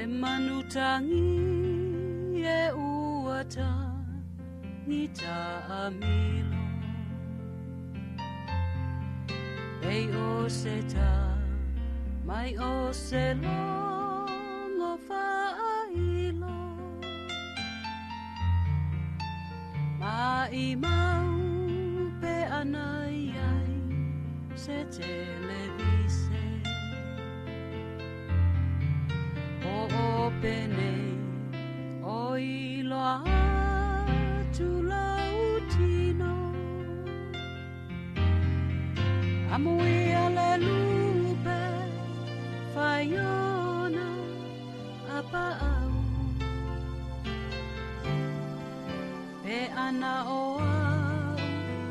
manutangi e uata ni ta amilo. Ei o se ta mai o se longo faailo. Mai mau pe anai ai se televise. O o pene o iloa atu lau tino. Amuia le lupe faiona apa au. Pe ana o au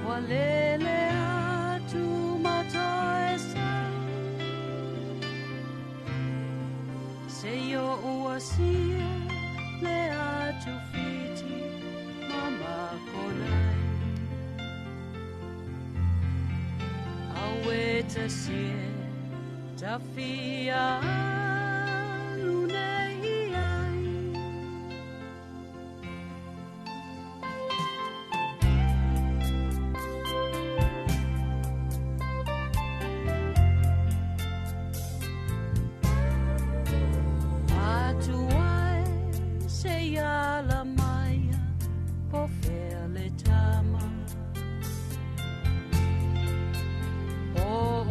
wa lele atu matoe sau. Se yo ua sia le atu fiti mama konai. Awe ta sie ta fia lune iai. Atu ai se ala maia po fea le tama. Po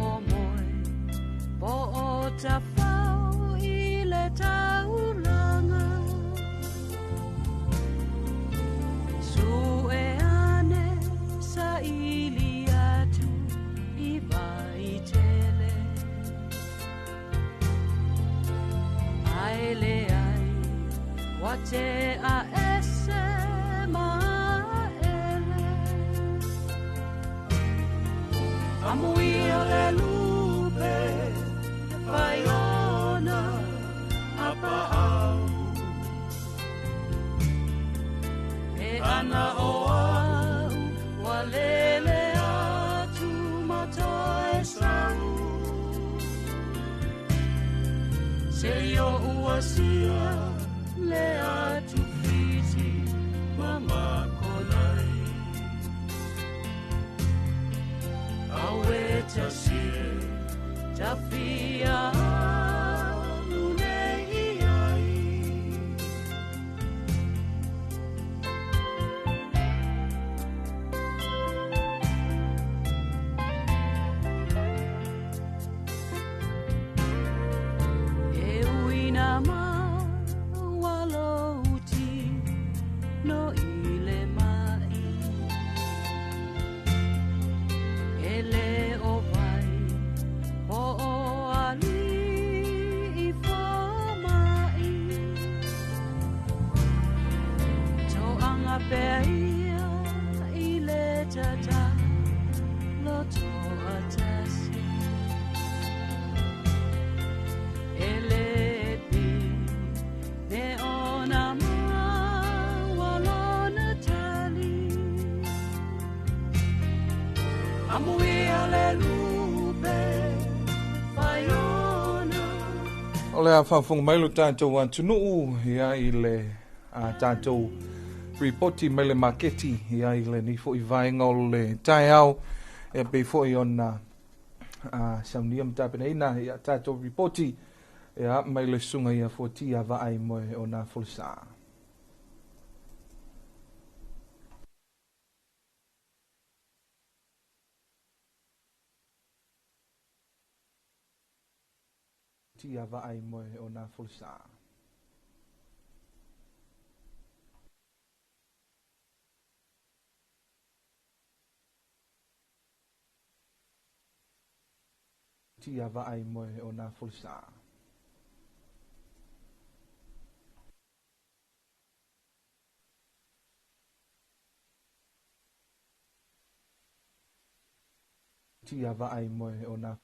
o moe, po o tafau i le taulanga. Su e ane sa ili atu i vai tele. Ai le ai, wa te a ese ma ele. Amuia le lupe faiona apa au. E ana o au wa lele atu matoe sau. Se yo ua sia le atu fiti mama konai. Awe ta sie ta fia lune iai. E uina ma walouti no ile mai. Ele o vai po o ali i fo mai. Toanga pea ia i le tata loto atasi. Ele pi ne ona ma walona tali. Amuia le lupe faiona. O le a faafofoga mai lo tatou atunuu ia i le a tatou ripoti mai le maketi ia i lenei fo'i vaega o le taeao e pei fo'i ona saunia ma tapenaina ia tatou ripoti ia mai le susuga ia Fuatia Vaai moe o nā folosā. Tia Vaai moe o nā folosā. Tia Vaai moe o nā folosā. Tia Vaai moe o nā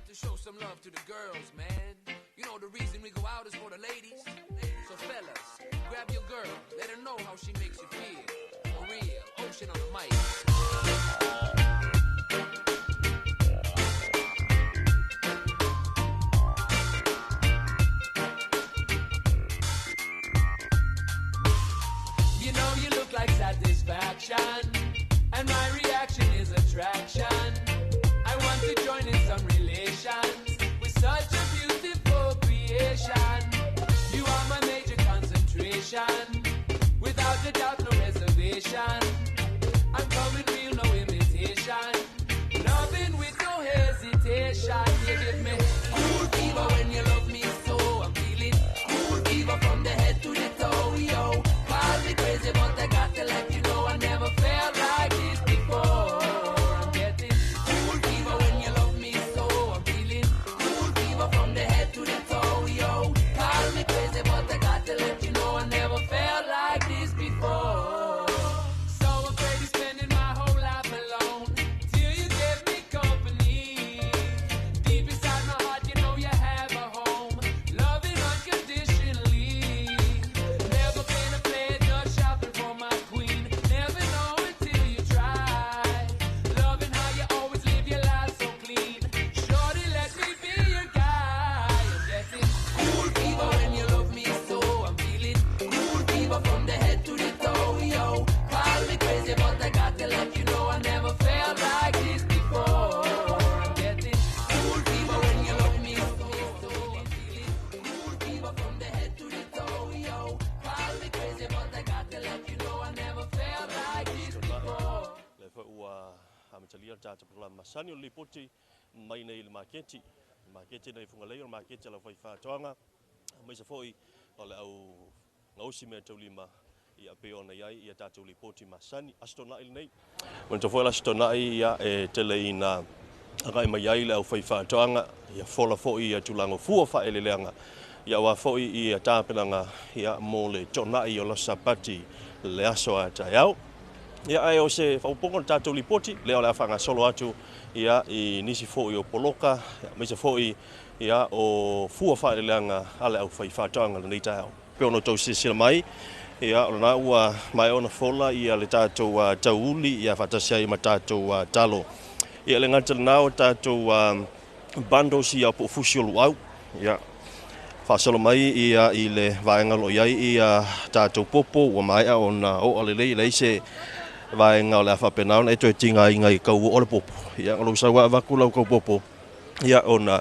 To show some love to the girls, man. You know the reason we go out is for the ladies. So fellas, grab your girl, let her know how she makes you feel. For real, Ocean on the mic. You know you look like satisfaction, and my reaction is attraction. I want to join in some relations with such a beautiful creation. You are my major concentration, without a doubt, no reservation. I'm coming real, no imitation. Loving with no hesitation. You give me cool fever when you love me so. I'm feeling cool fever from the head to the toe, yo. Call me crazy, but I got to let you know I never felt like this before. I'm getting cool fever when you love me so. I'm feeling cool fever from the head to the toe, yo. Call me crazy, but I got to let you know I never felt like this before. So afraid of spending my whole life alone till you give me company. Deep inside my heart, you know you have a home, loving unconditionally. Never been a player, just shopping for my queen. Never know until you try. Loving how you always live your life so clean. Shorty, let me be your guy. I'm getting cool fever when you love me so. I'm feeling cool fever from the head to the toe, yo. Call me crazy, but I got to let you know I never felt like this before. I'm getting cool fever when you love me so. I'm feeling cool fever from the head to the toe, yo. Call me crazy, but I got to let you know I never felt like this before. Le foi ua amatalia le tatou polokalame masani o le lipoti mai nei i le maketi. Le maketi nei i Fugalei o le maketi a le aufaifaatoaga, aemaise foi o le au gaosi meataulima ia pei ona i ai ia tatou lipoti masani. Aso Toonai lenei. Manatua foi o le Aso Toonai ia e tele ina agai mai ai le aufaifaatoaga, ia fola foi ia tulaga o fua faaeleeleaga, ia aua foi ia tapenaga ia mo le toonai o le Aso Sapati le aso a taeao. Ia ae o se faaopoopoga o le tatou lipoti, lea o le a faagasolo atu ia i nisi foi o poloka, aemaise foi ia o fua faaeleeleaga a le aufaifaatoaga i lenei taeao. Pei ona outou silasila mai, ia o lena ua maea ona fola ia le tatou tauli ia faatasi ai ma tatou talo. Ia e le gata i lena o tatou bundles ia po o fusi o luau. Ia faasolo mai ia i le vaega o lo o i ai ia tatou popo ua maea ona oa lelei, e leai se vaega o le a faapena ona e toe tigaina i kau oo le popo. Ia o lou sau avatu lau kau popo, ia ona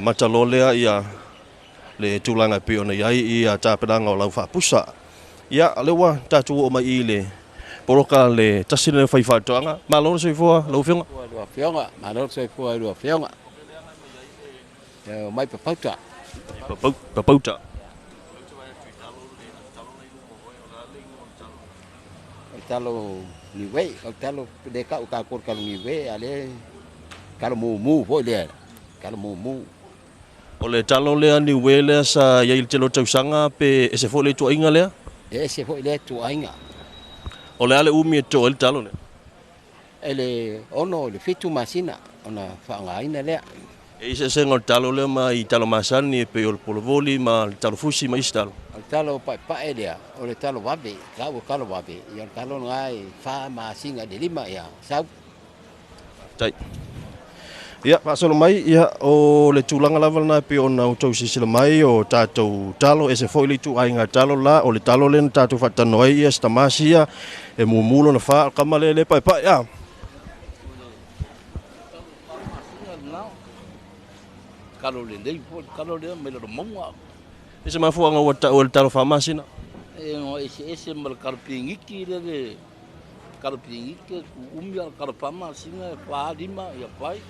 mata loa lea ia le tulaga e pei ona i ai ia tapenaga o lau faapusa. Ia o lea ua tatou oo mai i le poloka le tasi lenei o faifaatoaga. Malo le soifua lau Afioga. Lau Afioga, malo le soifua i lau Afioga. Mai Papauta. Papauta. O le talo niue, o le talo le kau ka kor talo niue, a le talo mumu foi lea, talo mumu. O le talo lea niue lea sa i ai i le tele o tausaga pe ese foi le ituaiga lea? E ese foi lea ituaiga. O le a le umi e totoa ai le talo lea? E le 6 i le 7 masina ona faaaogaina lea. E i ai se eseesega o le talo lea mai talo masani e pei o le polovoli ma le talo fusi ma isi talo? O le talo paepae lea, o le talo vave, tau o talo vave, ia o le talo lena e 4 masina i le 5 ia sau. Faafetai. Ia, faasolo mai, ia, o le tulaga lava lena e pei ona outou silasila mai, o tatou talo, ese foi le ituaiga talo la, o le talo lea na tatou faatalanoa ai, ia, se tamasi ia, e mumu lona fa, o le kama lea e le paepae, a. Talo lelei foi le talo lea mai lalo mauga. E se mafuaaga ua tau ai le talo faamasina? E no eseese ma le talo pigiki lea le talo pigiki e tuumi a o le talo faamasina e 4, 5 ia fai.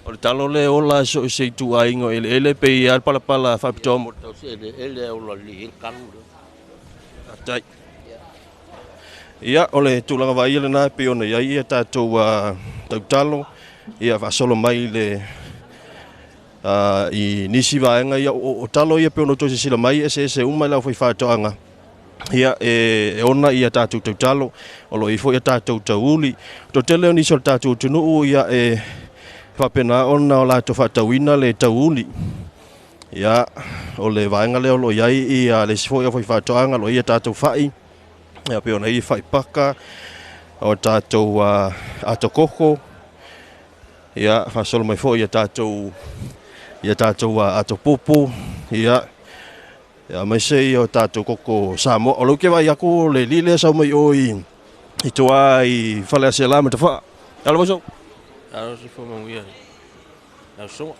O le talo lea e ola i so o se ituaiga o eleele pe i ai lava le palapala faapitoa mo le. Tau se eleele e ola lelei ai le talo lea. Faafetai. Ia, o le tulaga vaaia lena e pei ona i ai ia tatou tautalo, ia faasolo mai le i nisi vaega ia, o talo ia pei ona outou silasila mai, e eseese uma i le aufaifaatoaga, ia e ona ia tatou tautalo, o lo o i ai foi ia tatou tauli. O le toatele o nisi o le tatou atunuu, ia e Faapena ona o latou faatauina le tauuli. Ia, o le vaega lea o lo o i ai ia le isi foi aufaifaatoaga o lo o i ai tatou fai, ia pei ona i ai fai paka, o tatou atokoko, ia faasolo mai foi ia tatou atopupu, ia aemaise ia o tatou koko Samoa. O lea ou te vaai atu o le alii lea e sau mai o i tua i Faleaseela ma Tafaa. Alo mai sou. Alo se fua manuia. Lau soga.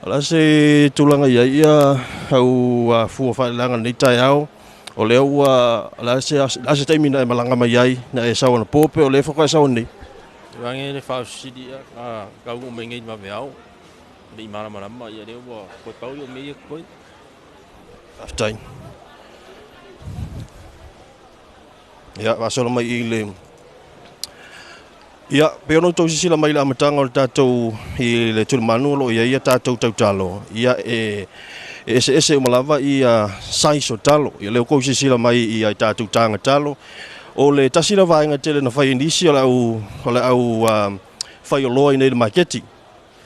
O le a se tulaga i ai ia au fua faaleaga i lenei taeao? O lea ua, o le a se taimi na e malaga mai ai, na e sau anapo pe o lea faatoa e sau nei? Wange le whausili ia ka kaungu mai ngai maveao. Le i malamalama ia lea ua koe pau i o mea ia koe. Faafetai. Ia, faasolo mai i le... Ia, pe ono outou sisila mai i le amataga o le tatou i le tulimanu o lo o i ai ia tatou tautalo, ia e eseese uma lava ia size o talo. Ia lea ua outou sisila mai i ai tatou taga talo. O le tasi la vaega tele na fai e nisi o le au faioloa i nei i le maketi.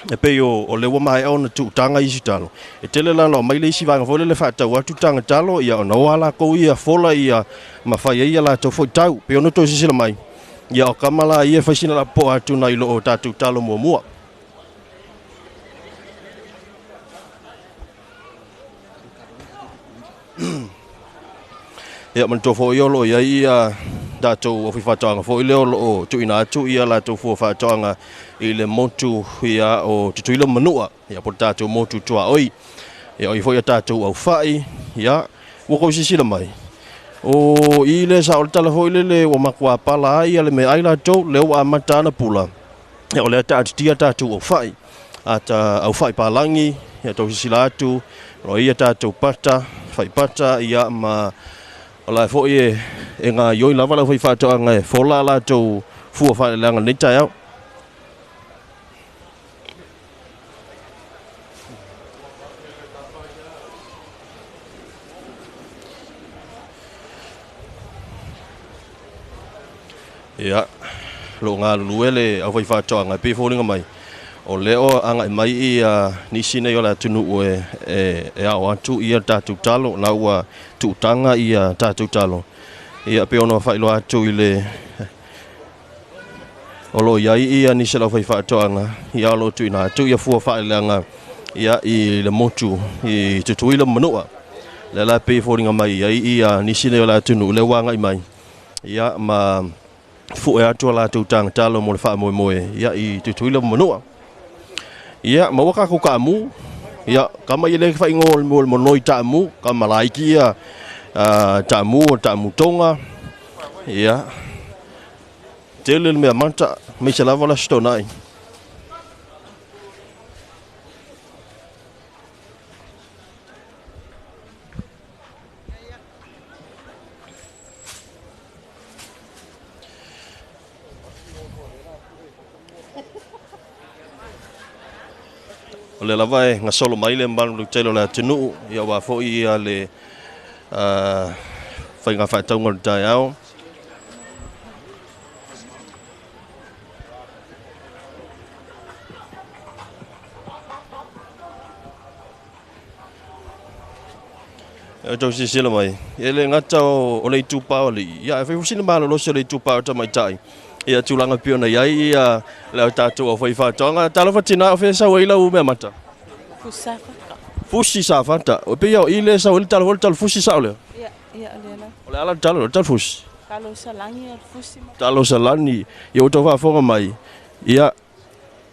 E pei o lea ua maea ona tuutaga isi talo. E tele la na omai le isi vaega foi lele faatau atu taga talo, ia ona o a latou ia fola ia ma fai ai ia latou foi tau. Pe ono outou sisila mai, ia o kama la ia fai sina lapopoa atu nai lo o tatou talo muamua. Ia manatua foi o lo o i ai ia tatou aufaifaatoaga foi lea o lo o tuuina atu ia latou fua faatoaga i le motu ia o Tutuila ma Manua, ia po o le tatou motu tuaoi. Ia o i foi ia tatou aufai, ia ua kou sisila mai. O i le sa o le tala foi lele ua matua pala ai ia le meaai latou, lea ua amata ana pula. Ia o lea taatitia tatou aufai, ata aufai palangi, ia tou sisila atu, o ia tatou pata, faipata, ia ma o la foi e ngā ioi lava lau faifaatoaga e fola latou fua faaleaga lenei taeao. Ia, lo galulue le aufaifaatoaga e pei foliga mai o lea o agai mai ia nisi nei o le atunuu e ao atu ia tatou talo, la ua tuutaga ia tatou talo. Ia pe ono faailoa atu i le o lo o i ai ia nisi o le aufaifaatoaga ia o lo o tuuina atu ia fua faaleaga ia i le motu i Tutuila ma Manua. Lea la pei foliga mai ai ia nisi nei o le atunuu lea ua agai mai ia ma fue atu a latou tagatalo mo le faamoemoe ia i Tutuila ma Manua. Ia maua tatou taamu, ia kama ia le faaigoa o le monoi taamu, kama laiti ia taamu o taamu tonga. Ia tele le mea mata, maise lava le aso Toonai. O le lava e gasolo mai le mamalu lautele o le atunuu, ia aua foi ia le faiga faatauga o le taeao. E tau silasila mai, e le gata o le itupa o alii, ia e fai foi sina malolosi o le itupa o tamaitai. Ia tulaga pei ona i ai ia le au tatou aufaifaatoaga. Talofa tina, o fea sau ai lau mea mata? Fusi safata. Fusi safata. O pei o i le sau ai le talo foi le talo fusi sao lea? Ia, ia o lea la. O le ala le talo, le talo fusi? Talo salani o le fusi. Talo salani. Ia ua tau faafofoga mai. Ia,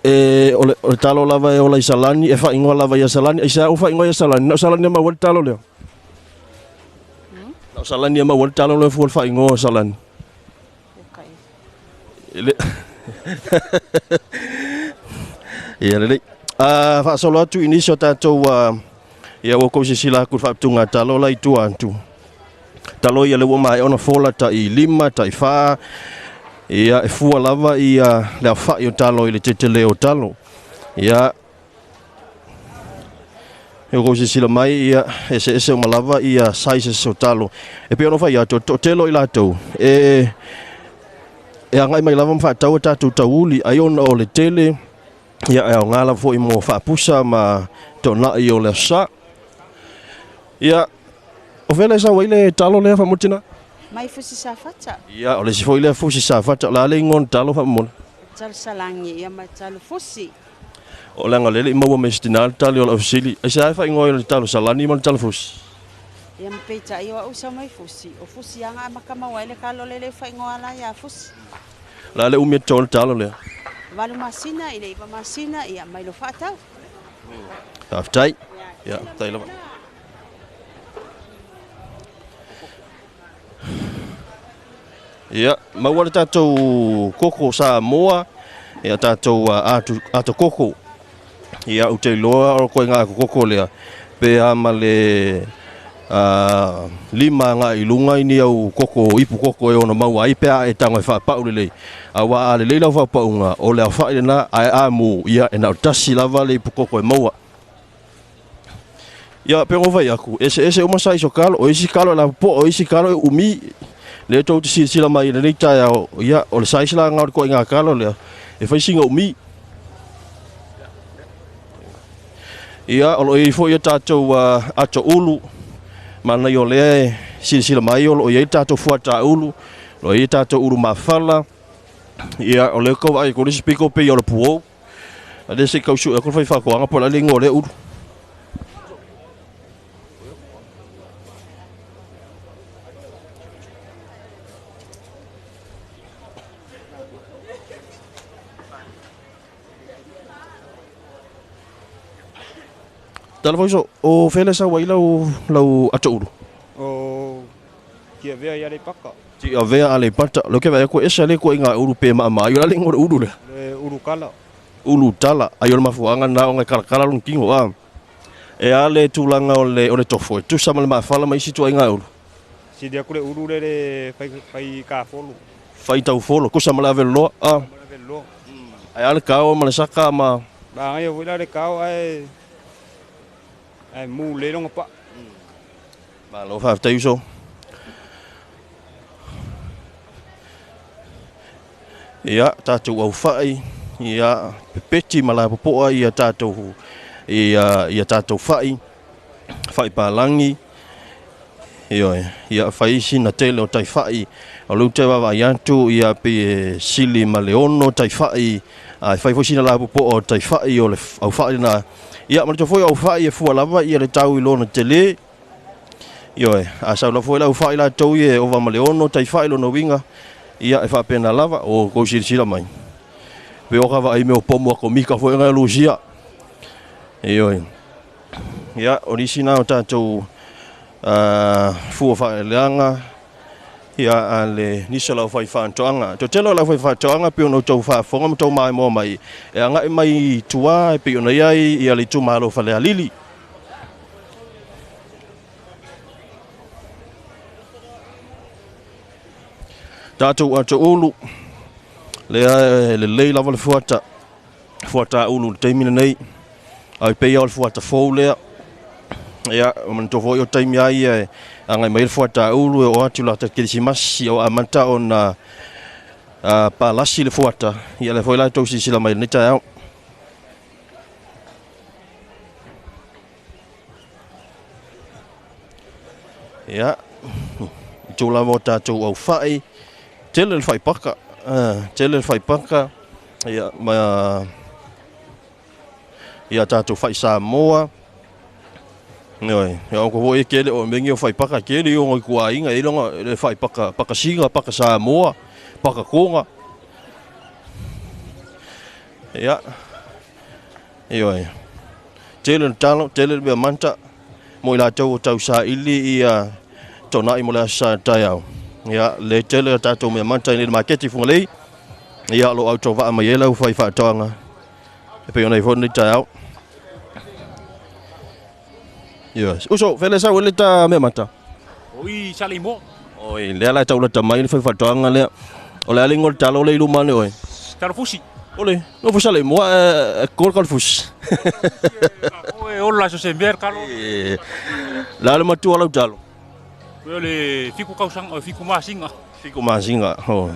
e, o le talo lava e ola i salani, e faaigoa lava ia salani. Aisea ua faaigoa ia salani? Na o salani e maua ai le talo lea? Na o salani e maua ai le talo lea fua le faaigoa o salani. Ia lelei. Faasolo atu i nisi o tatou ia ua kou sisila atu i le faaputuga talo la i tua atu. Talo ia le ua maea ona fola tai 5, tai 4. Ia e fua lava ia le aofai o talo i le tetele o talo. Ia e kou sisila mai ia eseese uma lava ia sizes o talo. E pei ona fai atu, toatele o i latou e agai mai lava ma faatau a tatou tauuli, ai ona o le tele Ia, e aoga lava foi mo faapusa ma toonai o le aso Sa. Ia, o fea le sau ai le talo lea faamolemole? Mai fusi safata. Ia, o le isi foi lea fusi safata, o le a le igoa o le talo faamolemole? Talo salagi, ia ma talo fusi. O leaga o lea e le i maua mai e se tina le tali o lau fesili. Aisea e faaigoa ai o le talo salani ma le talo fusi? Ia ma peitai o au sau mai fusi. O fusi aga amata maua ai le talo lea le faaigoa la ia fusi. O le a le umi e toto ai le talo lea? 8 masina i le 9 masina, ia mai lo faatau. Faafetai. Ia, faafetai lava. Ia, maua le tatou koko Samoa, ia tatou ato koko. Ia, ou te iloa o koe ngā koko lea, pe a ma le 5 agai i luga i ni au koko, ipu koko e ono maua ai pe a e tago e faapau lelei. Aua a lelei lau faapauga, o le aofai lena, ae a mu, ia e na o le tasi lava le ipu koko e maua. Ia, pe ona fai atu, eseese uma size o kalo, o isi kalo e lapopoa, o isi kalo e uumi. Lea tou te silasila mai i lenei taeao, ia, o le size la lena o le ituaiga kalo lea, e fai sina uumi. Ia, o lo o i ai foi a tatou ato ulu, manaia o lea e silasila mai o lo o i ai le tatou fuata ulu, o lo o i ai tatou ulu mafala. Ia, o lea ua vaai atu le isi piko pei o le puou. A lea se i tau sue atu le faifaatoaga po o le a le igoa o lea ulu. Talofa uso, o fea le sau ai lau, lau ato ulu? O Tiavea i Aleipata. Tiavea Aleipata. Lea ou te vaai atu e ese lea ituaiga ulu pe maama ai. O le a le igoa o le ulu lea? Le ulu tala. Ulu tala. Ai o le mafuaaga lena ona e talatala lona tino a. E a le tulaga o le, o le tofo e tusa ma le mafala ma isi ituaiga ulu? Sili atu le ulu lea le fai, fai kafolo. Fai taufolo, tusa ma le aveloloa a. Ma le aveloloa. Ae a le kao ma le saka ma. Manaia foi la le kao ae ae mu lelei lona paa. Malo faafetai uso. Ia, tatou aufai, ia, pepeti ma lapopoa ia tatou, ia, ia tatou fai, fai palagi, ioe, ia fai sina tele o tai fai, o lea ou te vaavaai atu, ia, pei e sili ma le 6 tai fai, a e fai foi sina lapopoa o tai fai o le aufai lena. Ia, manatua foi o aufai e fua lava ia le tau i lona tele. Ioe, a sau lava foi le aufai latou ia e ova ma le 6 tai fai lona uiga, ia e faapena lava, o tou silasila mai. Pe o ka vaai mea o pomu atomika foi ngai o Lusia. Ioe. Ia, o nisi na o tatou fua faaeleaga, ia a le nisi o le aufaifaatoaga. Toatele o le aufaifaatoaga pei ona outou faafofoga ma outou maimoa mai, e agai mai i tua e pei ona i ai ia le itumalo o Falealili. Tatou ato ulu, lea e lelei lava le fuata, fuata ulu i le taimi lenei, ai pei lava o le fuata fou lea. Ia, manatua foi o taimi lava ia e agai mai ai le fuata ulu e oo atu i le ata kerisimasi o amata ona palasi le fuata, ia lea foi la e tou silasila mai i lenei taeao. Ia, i tou lava o tatou aufai, tele le faipaka, tele le faipaka, ia, ma ia tatou fai Samoa. Ioe, ia o foi e kele o mengi o faipaka kele i ona ituaiga e i lona le faipaka paka sina, paka Samoa, paka Tonga. Ia, ioe, tele le talo, tele le mea manta mo i latou o tau saili ia toonai mo le aso sa taeao. Ia, le tele o tatou mea manta i nei le maketi i Fugalei. Ia, o lo o autovaa mai ai lau faifaatoaga e pei ona i ai foi lenei taeao. Yes. Uso, fele sau ele ta mea mata? O i Saleimoa. Oi, lea la e taulata mai le faifaatoaga lea. O le a le igoa o le talo lea i luma ane oe? Talo fusi. Ole, nofo Saleimoa e kol kal fusi. O e ola so se mea kalo. La le matua lau talo. O le 7 tausaga, o 7 masina. 7 masina, oh.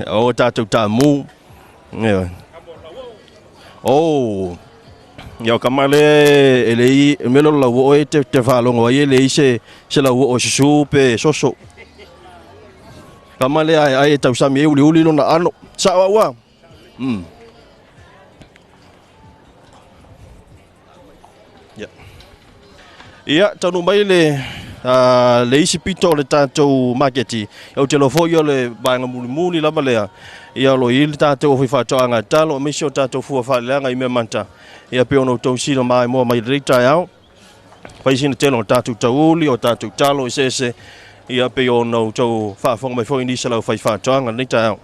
O tatou taamu. Ioe. Oh. Ia o kama le e le i mea lea o le lauoo e te faalogo ai e leai se lauoo e susu pe soso. Kama lea ae ai e tausami ai uliuli lona ano. Sao au a? Mm. Ia. Ia, taunuu mai le le isi pito o le tatou maketi. Ou te iloa foi o le vaega mulimuli lava lea. Ia o lo o i ai le tatou aufaifaatoaga talo aemaise o tatou fua faaleaga i meamata. Ia pei ona outou sila maimoa mai i lenei taeao. Fai sina tele o tatou tauli, o tatou talo eseese. Ia pei ona outou faafofoga mai foi i nisi o le aufaifaatoaga i lenei taeao.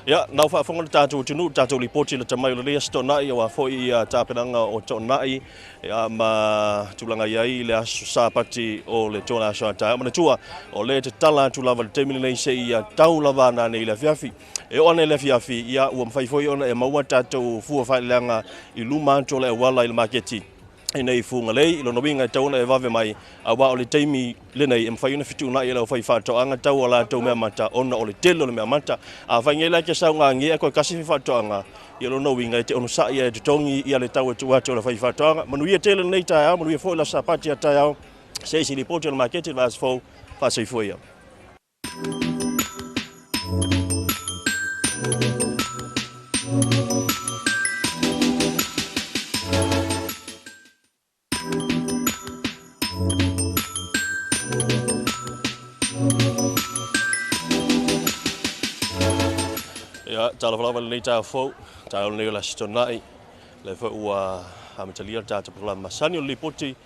Ia, na ua faafofoga le tatou atunuu i le tatou lipoti lata mai o lenei Aso Toonai aua foi ia tapenaga o Toonai ia ma tulaga i ai le aso Sapati o le Toa Aso a taeao. Manatua, o lea e tatala atu lava i le taimi lenei seia tau lava ana nei i le afiafi. E oo ana i le afiafi, ia ua mafai foi ona e maua tatou fua faaleaga i luma atu o le auala i le maketi i nei Fugalei. I lona uiga e tatau ona e vave mai, aua o le taimi lenei e mafai ona fetuunai e le aufaifaatoaga tau a latou meamata ona o le tele o le meamata. Afai nei la e te saugagia e toe tasi faifaatoaga, ia lona uiga e te onosai e totogi ia le tau e tuu atu e le aufaifaatoaga. Manuia tele lenei taeao, manuia foi le Aso Sapati a taeao. Se isi lipoti o le maketi i le vaiaso fou, faasoifua ia. Ia, talofa lava i lenei taeao fou, taeao lenei o le Aso Toonai, lea foi ua amatalia le tatou polokalame masani o le Lipoti.